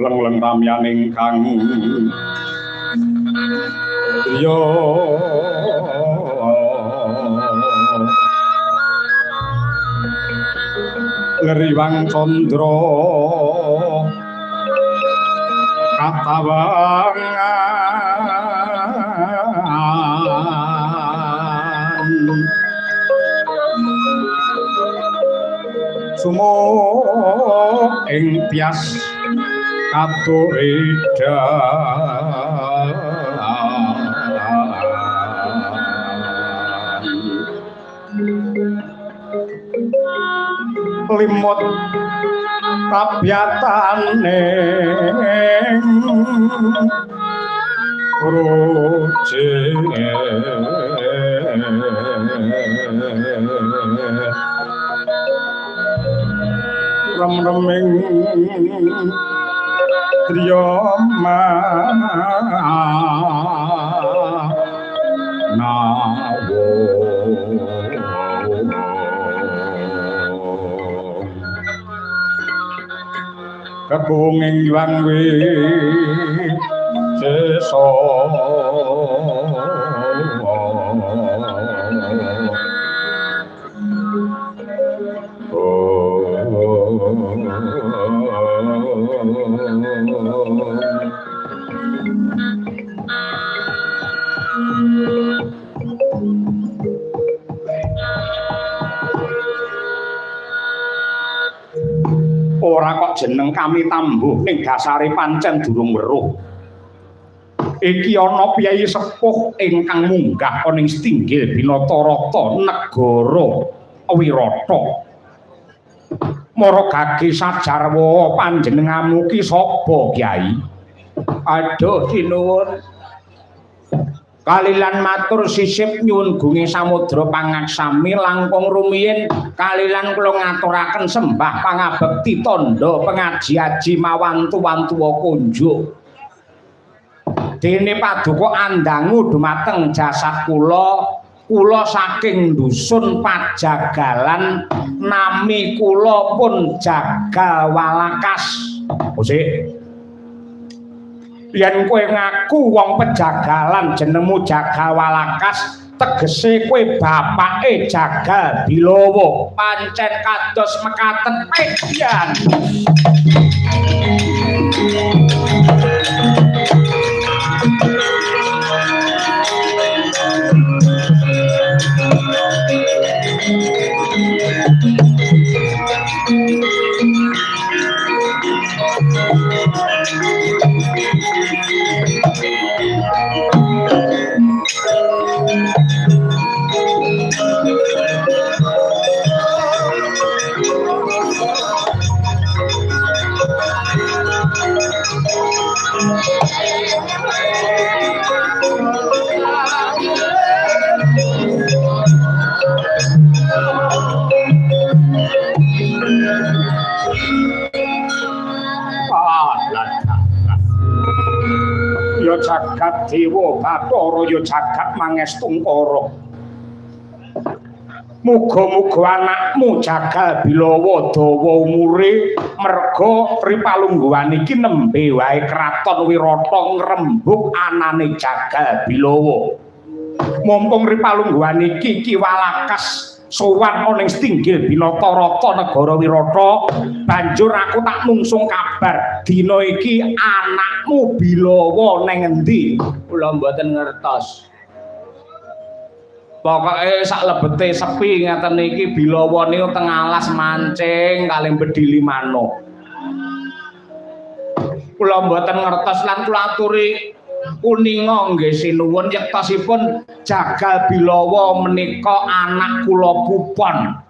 Leng-leng ramyaning kang driya ngriwang candra katawangan sumo ing tias katurida limut tabyatane ruci rem-reming driya manawa kepunging Hyang Wisesa. Ora kok jeneng kami tambuh ning dasare pancen durung weruh. Iki ana piyai sepuh ingkang munggah ana ing setinggil Binatarata negara Wirata. Mara gage sajarwa panjenenganmu ki sapa, Kyai? Aduh sinuwun. Kalilan matur sisip nyuwun gunging samudra pangaksami langkung rumiyin kalilan kula ngaturaken sembah pangabekti tandha pengaji-aji mawantu-wantuwa kunjuk. Dene paduka andangu dumateng jasad kula, kula saking dusun Pajagalan, nami kula pun Jagal Walakas. Musik. Yen kowe ngaku wong Pejagalan jenengmu Jagal Walakas, tegese kowe bapake Jagal Bilawa. Pancen kados mekaten pian. Ya jagat dewa bathara ya jagat mangestungkara. Muga-muga anakmu Jagal Bilawa dawa umure merga ripalungguhan iki nembe wae kraton Wirata ngrembug anane Jagal Bilawa. Mumpung ripalungguhan iki Ki Walakas sowan ana ing setinggil Binatarata negara Wirata, banjur aku tak mungsung kabar dina iki anakmu Bilawa neng endi? Kula mboten ngertos. Pokoke sak lebete sepi ngaten iki Bilawa niku teng alas mancing kalih bedili manuk. Kula mboten ngertos lan kula aturi kuninga nggih sinuwun yektosipun Jagal Bilawa menika anak kula pupon.